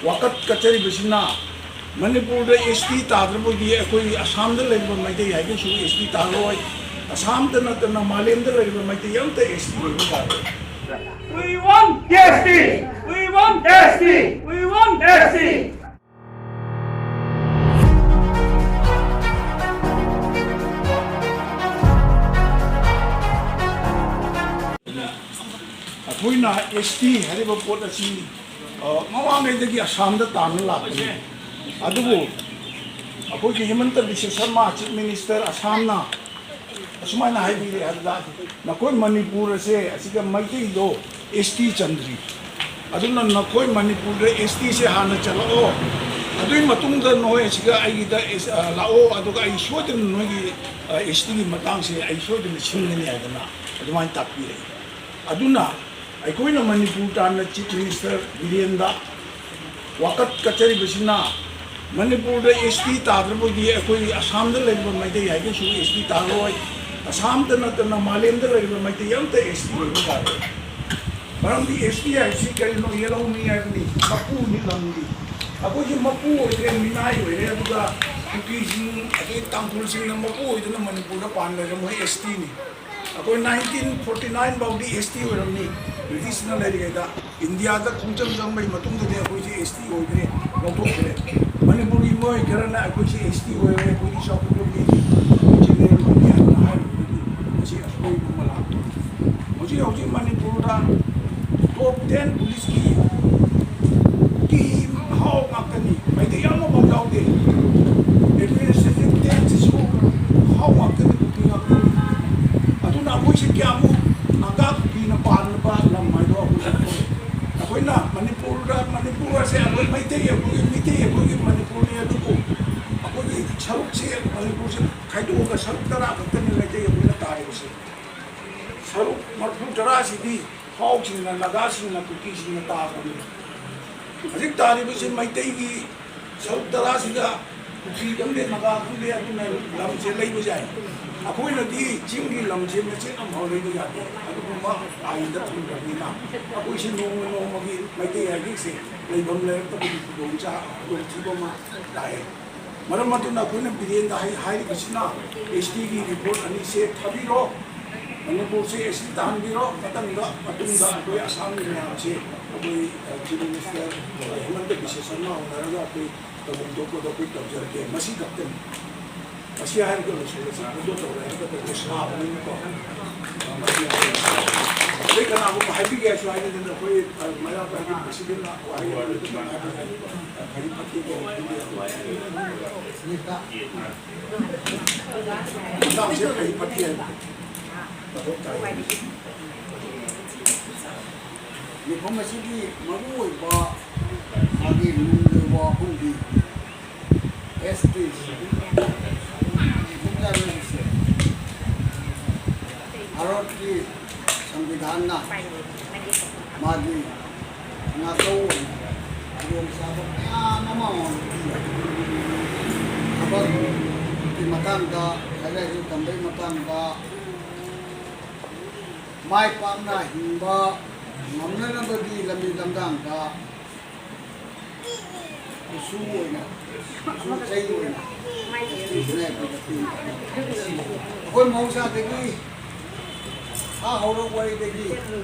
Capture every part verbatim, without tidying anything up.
ꯋꯥꯀꯠ ꯀꯠꯆꯔꯤꯕꯁꯤꯅ ꯃꯅꯤꯄꯨꯔꯗ ꯑꯦꯁ ꯇꯤ ꯇꯥꯗ꯭ꯔꯕꯗꯤ ꯑꯩꯈꯣꯏ ꯑꯁꯥꯝꯗ ꯂꯩꯔꯤꯕ ꯃꯩꯇꯩ ꯍꯥꯏꯒꯤꯁꯨ ꯑꯦꯁ ꯇꯤ ꯇꯥꯔꯣꯏ, ꯑꯁꯥꯝꯗ ꯅꯠꯇꯅ ꯃꯥꯂꯦꯝꯗ ꯂꯩꯔꯤꯕ ꯃꯩꯇꯩ ꯑꯝꯇ ꯑꯦꯁ ꯇꯤ ꯑꯣꯏꯕ ꯌꯥꯔꯣꯏ꯫ We want S T! We want S T! We want S T! ꯑꯩꯈꯣꯏꯅ ꯑꯦꯁ ꯇꯤ ꯍꯥꯏꯔꯤꯕ ꯄꯣꯠ ꯑꯁꯤ, ꯑ, ꯃꯃꯥꯡꯉꯩꯗꯒꯤ ꯑꯁꯥꯝꯗ ꯇꯥꯟꯅ ꯂꯥꯛꯄꯅꯤ꯫ ꯑꯗꯨꯕꯨ ꯑꯩꯈꯣꯏꯒꯤ ꯍꯤꯃꯟꯇ ꯕꯤꯁ꯭ꯋ ꯁꯔꯃ, ꯆꯤꯐ ꯃꯤꯅꯤꯁꯇꯔ ꯑꯁꯥꯝꯅ ꯑꯁꯨꯃꯥꯏꯅ ꯍꯥꯏꯕꯤꯔꯦ ꯍꯥꯏꯕꯗ, ꯅꯈꯣꯏ ꯃꯅꯤꯄꯨꯔ ꯑꯁꯦ ꯑꯁꯤꯗ ꯃꯩꯇꯩꯗꯣ ꯑꯦꯁ ꯇꯤ ꯆꯟꯗ꯭ꯔꯤ, ꯑꯗꯨꯅ ꯅꯈꯣꯏ ꯃꯅꯤꯄꯨꯔꯗ ꯑꯦꯁ ꯇꯤꯁꯦ ꯍꯥꯟꯅ ꯆꯜꯂꯛꯑꯣ, ꯑꯗꯨꯒꯤ ꯃꯇꯨꯡꯗ ꯅꯈꯣꯏ ꯑꯁꯤꯒ ꯑꯩꯒꯤꯗ ꯑꯦꯁ-, ꯑ, ꯂꯥꯛꯑꯣ, ꯑꯗꯨꯒ ꯑꯩ ꯁꯣꯏꯗꯅ ꯅꯣꯏꯒꯤ, ꯑ, ꯑꯦꯁ ꯇꯤꯒꯤ ꯃꯇꯥꯡꯁꯦ ꯑꯩ ꯁꯣꯏꯗꯅ ꯁꯤꯟꯒꯅꯤ ꯍꯥꯏꯗꯅ ꯑꯗꯨꯃꯥꯏꯅ ꯇꯥꯛꯄꯤꯔꯛꯏ꯫ ꯑꯗꯨꯅ ꯑꯩꯈꯣꯏꯅ ꯃꯅꯤꯄꯨꯔ ꯇꯥꯟꯅ ꯆꯤꯐ ꯃꯤꯅꯤꯁꯇꯔ ꯕꯤꯔꯦꯟꯗ ꯋꯥꯀꯠ ꯀꯠꯆꯔꯤꯕꯁꯤꯅ ꯃꯅꯤꯄꯨꯔꯗ ꯑꯦꯁ ꯇꯤ ꯇꯥꯗ꯭ꯔꯕꯗꯤ ꯑꯩꯈꯣꯏ ꯑꯁꯥꯝꯗ ꯂꯩꯔꯤꯕ ꯃꯩꯇꯩ ꯍꯥꯏꯒꯤꯁꯨ ꯑꯦꯁ ꯇꯤ ꯇꯥꯔꯣꯏ, ꯑꯁꯥꯝꯗ ꯅꯠꯇꯅ ꯃꯥꯂꯦꯝꯗ ꯂꯩꯔꯤꯕ ꯃꯩꯇꯩ ꯑꯝꯇ ꯑꯦꯁ ꯇꯤ ꯑꯣꯏꯕ ꯌꯥꯔꯣꯏ꯫ ꯃꯔꯝꯗꯤ ꯑꯦꯁ ꯇꯤ ꯍꯥꯏꯕꯁꯤ ꯀꯔꯤꯅꯣ? ꯌꯦꯜꯍꯧꯃꯤ ꯍꯥꯏꯕꯅꯤ, ꯃꯄꯨꯅꯤ ꯂꯝꯒꯤ꯫ ꯑꯩꯈꯣꯏꯁꯨ ꯃꯄꯨ ꯑꯣꯏꯈ꯭ꯔꯦ, ꯃꯤꯅꯥꯏ ꯑꯣꯏꯔꯦ, ꯑꯗꯨꯒ ꯀꯨꯀꯤꯁꯤꯡ ꯑꯗꯩ ꯇꯥꯡꯈꯨꯜꯁꯤꯡꯅ ꯃꯄꯨ ꯑꯣꯏꯗꯨꯅ ꯃꯅꯤꯄꯨꯔꯗ ꯄꯥꯟ ꯂꯩꯔꯦ, ꯃꯣꯏ ꯑꯦꯁ ꯇꯤꯅꯤ꯫ ꯑꯩꯈꯣꯏ ꯅꯥꯏꯟꯇꯤꯟ ꯐꯣꯔꯇꯤ ꯅꯥꯏꯟ ꯐꯥꯎꯗꯤ ꯑꯦꯁ ꯇꯤ ꯑꯣꯏꯔꯝꯃꯤ, ꯕ꯭ꯔꯤꯇꯤꯁꯅ ꯂꯩꯔꯤꯉꯩꯗ꯫ ꯏꯟꯗꯤꯌꯥꯗ ꯈꯣꯡꯆꯪ ꯆꯪꯕꯒꯤ ꯃꯇꯨꯡꯗꯗꯤ ꯑꯩꯈꯣꯏꯁꯦ ꯑꯦꯁ ꯇꯤ ꯑꯣꯏꯈ꯭ꯔꯦ, ꯂꯧꯊꯣꯛꯈ꯭ꯔꯦ꯫ ꯃꯅꯤꯄꯨꯔꯒꯤ ꯃꯤꯑꯣꯏ ꯈꯔꯅ ꯑꯩꯈꯣꯏꯁꯦ ꯑꯦꯁ ꯇꯤ ꯑꯣꯏꯔꯦ, ꯑꯩꯈꯣꯏꯗꯤ ꯆꯥꯎꯈꯠꯄ ꯃꯤꯅꯤ, ꯖꯦꯅꯔꯦꯜ ꯃꯤꯅꯤ ꯍꯥꯏꯅ ꯍꯥꯏꯔꯨꯕꯗꯒꯤ ꯉꯁꯤ ꯑꯁꯣꯏꯕ ꯑꯃ ꯂꯥꯛꯄ꯫ ꯍꯧꯖꯤꯛ ꯍꯧꯖꯤꯛ ꯃꯅꯤꯄꯨꯔꯗ ꯇꯣꯞ ꯇꯦꯟ ꯄꯨꯂꯤꯁꯀꯤ ꯀꯨꯀꯤ ꯍꯥꯎ ꯉꯥꯛꯇꯅꯤ, ꯃꯩꯇꯩ ꯑꯃꯐꯥꯎ ꯌꯥꯎꯗꯦ꯫ ꯑꯦꯗꯃꯤꯅꯤꯁꯇ꯭ꯔꯦꯇꯤꯚ ꯇꯦꯟꯁꯤꯁꯨ ꯍꯥꯎ ꯉꯥꯛꯇꯅꯤ, ꯀꯨꯀꯤ ꯉꯥꯛꯇꯅꯤ꯫ ꯑꯗꯨꯅ ꯑꯩꯈꯣꯏꯁꯤ ꯀꯌꯥꯃꯨꯛ ꯅꯥꯒꯥ ꯀꯨꯀꯤꯅ ꯄꯥꯟꯅꯕ ꯂꯝ ꯍꯥꯏꯗꯣ ꯑꯩꯈꯣꯏ ꯈꯪꯗꯦ꯫ ꯑꯩꯈꯣꯏꯅ ꯃꯅꯤꯄꯨꯔꯗ, ꯃꯅꯤꯄꯨꯔ ꯑꯁꯦ ꯑꯩꯈꯣꯏ ꯃꯩꯇꯩ, ꯑꯩꯈꯣꯏꯒꯤ ꯃꯤꯇꯩ, ꯑꯩꯈꯣꯏꯒꯤ ꯃꯅꯤꯄꯨꯔꯅꯤ, ꯑꯗꯨꯕꯨ ꯑꯩꯈꯣꯏꯒꯤ ꯁꯔꯨꯛꯁꯦ, ꯃꯅꯤꯄꯨꯔꯁꯦ ꯈꯥꯏꯗꯣꯛꯑꯒ ꯁꯔꯨꯛ ꯇꯔꯥ ꯈꯛꯇꯅꯤ ꯃꯩꯇꯩ ꯑꯩꯈꯣꯏꯅ ꯇꯥꯔꯤꯕꯁꯦ꯫ ꯁꯔꯨꯛ ꯃꯔꯤꯐꯨ ꯇꯔꯥꯁꯤꯗꯤ ꯍꯥꯎꯁꯤꯡꯅ, ꯅꯥꯒꯥꯁꯤꯡꯅ, ꯀꯨꯀꯤꯁꯤꯡꯅ ꯇꯥꯕꯅꯤ꯫ ꯍꯧꯖꯤꯛ ꯇꯥꯔꯤꯕꯁꯤ ꯃꯩꯇꯩꯒꯤ ꯁꯔꯨꯛ ꯇꯔꯥꯁꯤꯗ ꯀꯨꯀꯤ ꯈꯪꯗꯦ, ꯅꯥꯒꯥ ꯈꯪꯗꯦ, ꯑꯗꯨꯅ ꯂꯝꯁꯦ ꯂꯩꯕ ꯌꯥꯏ꯫ ꯑꯩꯈꯣꯏꯅꯗꯤ ꯆꯤꯡꯒꯤ ꯂꯝꯁꯦ ꯃꯆꯦꯠ ꯑꯃꯐꯥꯎ ꯂꯩꯕ ꯌꯥꯗꯦ꯫ ꯑꯗꯨꯒꯨꯝꯕ ꯑꯥꯏꯟꯗ ꯊꯝꯈ꯭ꯔꯕꯅꯤꯅ ꯑꯩꯈꯣꯏꯁꯤ ꯅꯣꯡꯃ ꯅꯣꯡꯃꯒꯤ ꯃꯩꯇꯩ ꯍꯥꯏꯔꯤꯁꯦ ꯂꯩꯐꯝ ꯂꯩꯔꯛꯇꯕꯒꯤ ꯈꯨꯗꯣꯡꯆꯥ-, ꯈꯨꯗꯣꯡꯊꯤꯕ ꯑꯃ ꯂꯥꯛꯑꯦ꯫ ꯃꯔꯝ ꯑꯗꯨꯅ ꯑꯩꯈꯣꯏꯅ ꯕꯤꯔꯦꯟꯗ ꯍꯥꯏ-, ꯍꯥꯏꯔꯤꯕꯁꯤꯅ, ꯑꯦꯁ ꯇꯤꯒꯤ ꯔꯤꯄꯣꯔꯠ ꯑꯅꯤꯁꯦ ꯊꯥꯕꯤꯔꯣ, ꯃꯅꯤꯄꯨꯔꯁꯦ ꯑꯦꯁ ꯇꯤ ꯇꯥꯍꯟꯕꯤꯔꯣ, ꯃꯊꯪꯗ, ꯃꯇꯨꯡꯗ ꯑꯩꯈꯣꯏ ꯑꯁꯥꯝꯒꯤ ꯃꯌꯥꯝꯁꯦ ꯑꯩꯈꯣꯏ, ꯑ, ꯆꯤꯐ ꯃꯤꯅꯤꯁꯇꯔ ꯍꯤꯃꯟꯇ ꯕꯤꯁꯋ ꯁꯔꯃ ꯍꯧꯅꯔꯒ ꯑꯩꯈꯣꯏ ꯇꯧꯐꯝ ꯊꯣꯛꯄꯗꯣ ꯑꯩꯈꯣꯏ ꯇꯧꯖꯔꯒꯦ꯫ ꯃꯁꯤ ꯈꯛꯇꯅꯤ꯫ ꯃꯁꯤ ꯍꯥꯏꯔꯒ ꯂꯣꯏꯁꯤꯜꯂꯁꯤ꯫ ꯐꯣꯇꯣ ꯇꯧꯔꯦ ꯍꯥꯏꯔꯒ ꯇꯧꯔꯦ ꯁꯥꯕꯅꯤꯅꯀꯣ꯫ ꯃꯁꯤ ꯍꯥꯏꯔꯒ ꯑꯩ ꯀꯅꯥꯒꯨꯝꯕ ꯍꯥꯏꯕꯤꯒꯦ ꯍꯥꯏꯁꯨ ꯍꯥꯏꯗꯅ ꯑꯩꯈꯣꯏ ꯃꯩꯔꯥ ꯄꯥꯏꯕꯤ ꯄ꯭ꯔꯁꯤꯗꯦꯟꯅ ꯋꯥꯍꯩ ꯑꯃ ꯍꯥꯏꯕ ꯐꯔꯤ ꯐꯠꯇꯦꯀꯣ꯫ ꯃꯇꯥꯡꯁꯦ ꯐꯔꯤ ꯐꯠꯇꯦ ꯍꯥꯏꯕ꯫ ꯃꯤꯐꯝ ꯑꯁꯤꯒꯤ ꯃꯔꯨꯑꯣꯏꯕ ꯃꯥꯒꯤ ꯅꯨꯡꯒꯤ ꯋꯥꯐꯝꯗꯤ ꯑꯦꯁ ꯇꯤ ꯈꯣꯡꯖꯥꯏꯕꯁꯦ ꯚꯥꯔꯠꯀꯤ ꯁꯪꯕꯤꯙꯥꯟꯅ ꯃꯥꯒꯤ ꯅꯥꯇꯧ ꯑꯣꯏꯅ ꯈꯨꯗꯣꯡꯆꯥꯕ ꯃꯌꯥꯝ ꯑꯃ ꯃꯉꯣꯟꯗ ꯄꯤꯕ꯫ ꯊꯕꯛꯀꯤ ꯃꯇꯥꯡꯗ, ꯂꯥꯏꯔꯤꯛ ꯂꯥꯏꯁꯨ ꯇꯝꯕꯒꯤ ꯃꯇꯥꯡꯗ, ꯃꯥꯏ ꯄꯥꯛꯅ ꯍꯤꯡꯕ ꯉꯝꯅꯅꯕꯒꯤ ꯂꯝꯕꯤ ꯂꯝꯗꯥꯡꯗ ꯏꯁꯨ ꯑꯣꯏꯅ, ꯏꯁꯨ ꯆꯩ ꯑꯣꯏꯅ ꯁꯤꯁꯤꯅ ꯑꯩꯈꯣꯏꯗ ꯄꯤ꯫ ꯑꯩꯈꯣꯏ ꯃꯍꯧꯁꯥꯗꯒꯤ ꯁꯥ ꯍꯧꯔꯛ ꯋꯥꯔꯤꯗꯒꯤ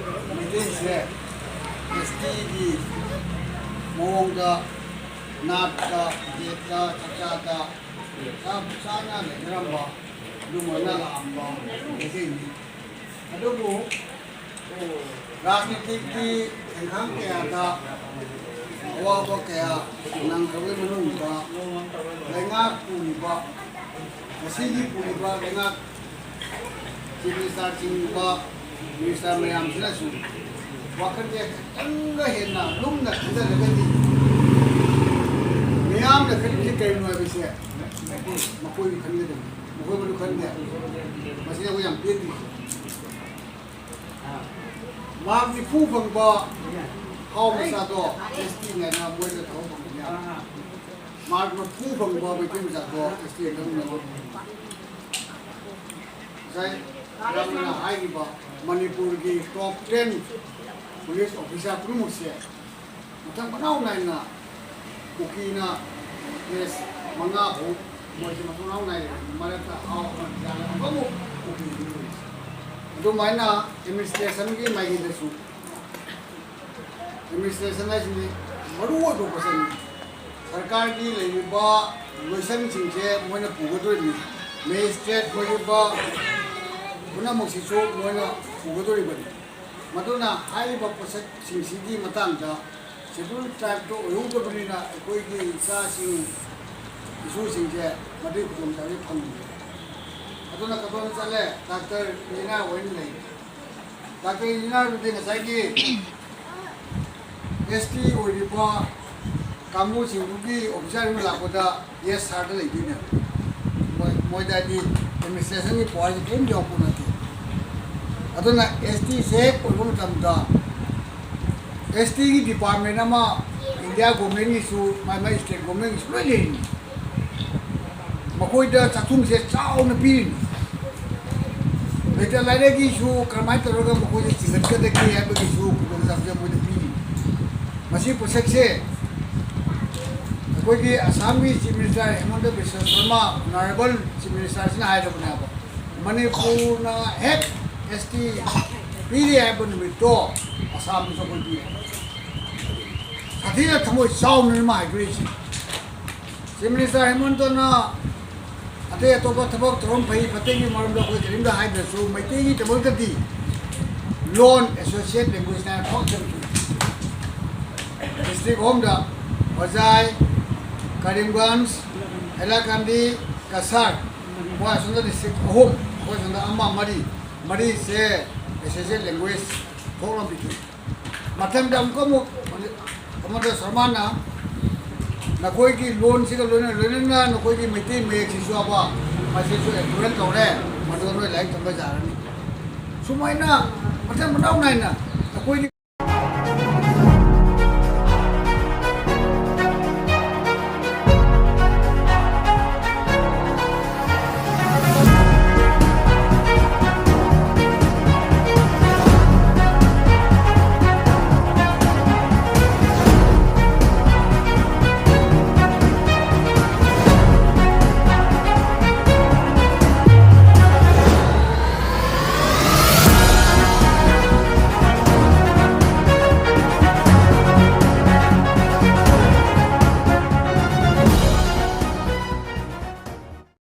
ꯃꯩꯇꯩꯁꯦ ꯑꯦꯁ ꯇꯤꯒꯤ ꯃꯑꯣꯡꯗ ꯅꯥꯠꯇ, ꯖꯦꯠꯇ, ꯆꯥꯛꯆꯥꯗ ꯆꯞ ꯆꯥꯅ ꯂꯩꯅꯔꯝꯕ ꯑꯗꯨꯃꯥꯏꯅ ꯂꯥꯛꯑꯝꯕ ꯃꯩꯇꯩꯅꯤ꯫ ꯑꯗꯨꯕꯨ ꯔꯥꯖꯅꯤꯇꯤꯒꯤ ꯈꯣꯡꯊꯥꯡ ꯀꯌꯥꯗ ꯑꯋꯥꯕ ꯀꯌꯥ ꯅꯪꯈ꯭ꯔꯕꯒꯤ ꯃꯅꯨꯡꯗ ꯂꯩꯉꯥꯛ ꯄꯨꯔꯤꯕ, ꯉꯁꯤꯒꯤ ꯄꯨꯔꯤꯕ ꯂꯩꯉꯥꯛ ꯆꯤꯐ ꯃꯤꯅꯤꯁꯇꯔ ꯆꯤꯡꯕ ꯃꯤꯅꯤꯁꯇꯔ ꯃꯌꯥꯝꯁꯤꯅꯁꯨ ꯋꯥꯈꯜꯁꯦ ꯈꯤꯇꯪꯒ ꯍꯦꯟꯅ ꯂꯨꯝꯅ ꯈꯟꯊꯔꯒꯗꯤ ꯃꯤꯌꯥꯝꯅ ꯈꯜꯂꯤꯁꯦ ꯀꯔꯤꯅꯣ ꯍꯥꯏꯕꯁꯦ ꯃꯈꯣꯏꯅ ꯈꯟꯒꯗꯕꯅꯤ꯫ ꯃꯈꯣꯏ ꯃꯗꯨ ꯈꯟꯗꯦ꯫ ꯃꯁꯤꯅ ꯑꯩꯈꯣꯏ ꯌꯥꯝ ꯄꯦꯟꯗ꯭ꯔꯤꯁꯦ꯫ ꯃꯥꯔꯛ ꯅꯤꯐꯨ ꯐꯪꯕ ꯍꯥꯎ ꯃꯆꯥꯗꯣ ꯑꯦꯁ ꯇꯤꯅ ꯃꯣꯏꯗ ꯊꯕꯛ ꯐꯪꯕꯅꯦ꯫ ꯃꯥꯔꯛ ꯃꯔꯤꯐꯨ ꯐꯪꯕ ꯃꯩꯇꯩ ꯃꯆꯥꯗꯣ ꯑꯦꯁ ꯇꯤꯗ ꯊꯕꯛ ꯐꯪꯕꯅꯦ꯫ ꯉꯁꯥꯏ ꯌꯥꯝꯅ ꯍꯥꯏꯔꯤꯕ ꯃꯅꯤꯄꯨꯔꯒꯤ ꯇꯣꯞ ꯇꯦꯟ ꯄꯨꯂꯤꯁ ꯑꯣꯐꯤꯁꯥꯔ ꯄꯨꯝꯅꯃꯛꯁꯦ ꯃꯊꯪ ꯃꯅꯥꯎ ꯅꯥꯏꯅ ꯀꯨꯀꯤꯅ ꯀꯦꯁ ꯃꯉꯥ ꯐꯥꯎ ꯃꯣꯏꯁꯦ ꯃꯊꯪ ꯃꯅꯥꯎ ꯅꯥꯏꯅ ꯃꯔꯛꯇ ꯍꯥꯎ ꯑꯃ ꯌꯥꯜꯂꯒ ꯑꯃꯨꯛ ꯀꯨꯀꯤꯒꯤ ꯑꯗꯨꯃꯥꯏꯅ ꯑꯦꯗꯃꯤꯅꯤꯁꯇ꯭ꯔꯦꯁꯟꯒꯤ ꯃꯥꯏꯀꯩꯗꯁꯨ ꯑꯦꯗꯃꯤꯅꯤꯁꯇ꯭ꯔꯦꯁꯟ ꯍꯥꯏꯁꯤꯗꯤ ꯃꯔꯨ ꯑꯣꯏꯕ ꯄꯣꯠꯁꯛꯅꯤ꯫ ꯁꯔꯀꯥꯔꯒꯤ ꯂꯩꯔꯤꯕ ꯂꯣꯏꯁꯪꯁꯤꯡꯁꯦ ꯃꯣꯏꯅ ꯄꯨꯒꯗꯣꯔꯤꯕꯅꯤ꯫ ꯃꯦꯖꯤꯁꯇ꯭ꯔꯦꯠ ꯑꯣꯏꯔꯤꯕ ꯄꯨꯝꯅꯃꯛꯁꯤꯁꯨ ꯃꯣꯏꯅ ꯄꯨꯒꯗꯣꯔꯤꯕꯅꯤ꯫ ꯃꯗꯨꯅ ꯍꯥꯏꯔꯤꯕ ꯄꯣꯠꯁꯛꯁꯤꯡꯁꯤꯒꯤ ꯃꯇꯥꯡꯗ ꯁꯦꯗ꯭ꯌꯨꯜ ꯇ꯭ꯔꯥꯏꯕꯇ ꯑꯣꯏꯍꯧꯗꯕꯅꯤꯅ ꯑꯩꯈꯣꯏꯒꯤ ꯏꯆꯥꯁꯤꯡ, ꯏꯁꯨꯁꯤꯡꯁꯦ ꯃꯗꯨꯒꯤ ꯈꯨꯗꯣꯡꯆꯥꯕꯗꯤ ꯐꯪꯗ꯭ꯔꯦ꯫ ꯑꯗꯨꯅ ꯀꯗꯣꯝ ꯆꯠꯂꯦ? ꯗꯥꯛꯇꯔ ꯏꯟꯖꯤꯅꯤꯌꯥꯔ ꯑꯣꯏꯅ ꯂꯩ꯫ ꯗꯥꯛꯇꯔ ꯏꯟꯖꯤꯅꯤꯌꯥꯔꯗꯨꯗꯤ ꯉꯁꯥꯏꯒꯤ ꯑꯦꯁ ꯇꯤ ꯑꯣꯏꯔꯤꯕ ꯀꯥꯡꯕꯨꯁꯤꯡꯗꯨꯒꯤ ꯑꯣꯐꯤꯁꯥꯔ ꯑꯃ ꯂꯥꯛꯄꯗ ꯌꯦꯁ ꯁꯥꯔꯗ ꯂꯩꯗꯣꯏꯅꯦ꯫ ꯃꯣꯏ, ꯃꯣꯏꯗꯗꯤ ꯑꯦꯗꯃꯤꯅꯤꯁꯇ꯭ꯔꯦꯁꯟꯒꯤ ꯄꯋꯥꯔꯁꯤ ꯀꯔꯤꯝ ꯌꯥꯎꯄꯣꯠ ꯅꯠꯇꯦ꯫ ꯑꯗꯨꯅ ꯑꯦꯁ ꯇꯤꯁꯦ ꯍꯦꯛ ꯑꯣꯏꯕ ꯃꯇꯝꯗ ꯑꯦꯁ ꯇꯤꯒꯤ ꯗꯤꯄꯥꯔꯠꯃꯦꯟ ꯑꯃ ꯏꯟꯗꯤꯌꯥ ꯒꯣꯔꯃꯦꯟꯒꯤꯁꯨ, ꯃꯥꯏ ꯃꯥꯏ ꯁ꯭ꯇꯦꯠ ꯒꯣꯔꯃꯦꯟꯒꯤꯁꯨ ꯂꯣꯏ ꯂꯩꯔꯤꯅꯤ꯫ ꯃꯈꯣꯏꯗ ꯆꯥꯛꯊꯨꯡꯁꯦ ꯆꯥꯎꯅ ꯄꯤꯔꯤꯅꯤ꯫ ꯂꯩꯇ ꯂꯥꯏꯔꯒꯤꯁꯨ ꯀꯔꯝꯍꯥꯏꯅ ꯇꯧꯔꯒ ꯃꯈꯣꯏꯁꯦ ꯆꯤꯡꯈꯠꯀꯗꯒꯦ ꯍꯥꯏꯕꯒꯤꯁꯨ ꯈꯨꯗꯣꯡꯆꯥꯕꯁꯦ ꯃꯣꯏꯗ ꯄꯤꯔꯤꯅꯤ꯫ ꯃꯁꯤ ꯄꯣꯠꯁꯛꯁꯦ ꯑꯩꯈꯣꯏꯒꯤ ꯑꯁꯥꯝꯒꯤ chief minister Himanta Biswa Sarma, honourable chief ꯃꯤꯅꯤꯁꯇꯔꯁꯤꯅ ꯍꯥꯏꯔꯕꯅꯦꯕ, ꯃꯅꯤꯄꯨꯔꯅ ꯍꯦꯛ ꯑꯦꯁ ꯇꯤ ꯄꯤꯔꯦ ꯍꯥꯏꯕ ꯅꯨꯃꯤꯠꯇꯣ ꯑꯁꯥꯝꯗꯁꯨ ꯑꯩꯈꯣꯏ ꯄꯤꯔꯦ꯫ ꯁꯥꯊꯤꯅ ꯊꯃꯣꯏ ꯆꯥꯎꯅꯅꯤ ꯃꯥ ꯍꯥꯏꯕꯤꯔꯤꯁꯤ꯫ ꯆꯤꯐ ꯃꯤꯅꯤꯁꯇꯔ ꯍꯦꯃꯟꯇꯅ ꯑꯇꯩ ꯑꯇꯣꯞꯄ ꯊꯕꯛ ꯊꯧꯔꯝ ꯐꯩ ꯐꯠꯇꯒꯤ ꯃꯔꯝꯗ ꯑꯩꯈꯣꯏ ꯀꯔꯤꯝꯇ ꯍꯥꯏꯗ꯭ꯔꯁꯨ ꯃꯩꯇꯩꯒꯤꯗꯃꯛꯇꯗꯤ ꯂꯣꯟ ꯑꯦꯁꯣꯁꯤꯌꯦꯠ ꯂꯦꯡꯒ꯭ꯋꯦꯖꯅ ꯐꯥꯎꯖꯔꯤ꯫ ꯗꯤꯁꯇ꯭ꯔꯤꯛ ꯑꯍꯨꯝꯗ ꯍꯣꯖꯥꯏ, ꯀꯔꯤꯝꯒꯟꯖ, ꯍꯩꯂꯥꯀꯥꯟꯗꯤ, ꯀꯁꯥꯔ, ꯃꯣꯏ ꯑꯁꯣꯝꯗ ꯗꯤꯁꯇ꯭ꯔꯤꯛ ꯑꯍꯨꯝ, ꯑꯩꯈꯣꯏ ꯁꯣꯝꯗ ꯑꯃ, ꯃꯔꯤ, ꯃꯔꯤꯁꯦ ꯑꯦꯁꯣꯁꯤꯌꯦꯠ ꯂꯦꯡꯒ꯭ꯋꯦꯖ ꯊꯣꯛꯂꯝꯕꯤꯈꯤ꯫ ꯃꯊꯪꯗ ꯑꯃꯨꯛꯀ ꯑꯃꯨꯛ ꯍꯧꯖꯤꯛ ꯍꯦꯃꯟꯇ ꯁꯔꯃꯅ ꯅꯈꯣꯏꯒꯤ ꯂꯣꯟꯁꯤꯒ ꯂꯣꯏꯅ ꯂꯣꯏꯅꯅ ꯅꯈꯣꯏꯒꯤ ꯃꯩꯇꯩ ꯃꯌꯦꯛꯁꯤꯁꯨ ꯍꯥꯏꯕ ꯃꯁꯤꯁꯨ ꯑꯦꯄ꯭ꯔꯨꯚꯦꯜ ꯇꯧꯔꯦ, ꯃꯗꯨ ꯅꯣꯏ ꯂꯥꯏꯔꯤꯛ ꯇꯝꯕ ꯌꯥꯔꯅꯤ꯫ ꯁꯨꯃꯥꯏꯅ ꯃꯊꯪ ꯃꯅꯥꯎ ꯅꯥꯏꯅ ꯑꯩꯈꯣꯏꯒꯤ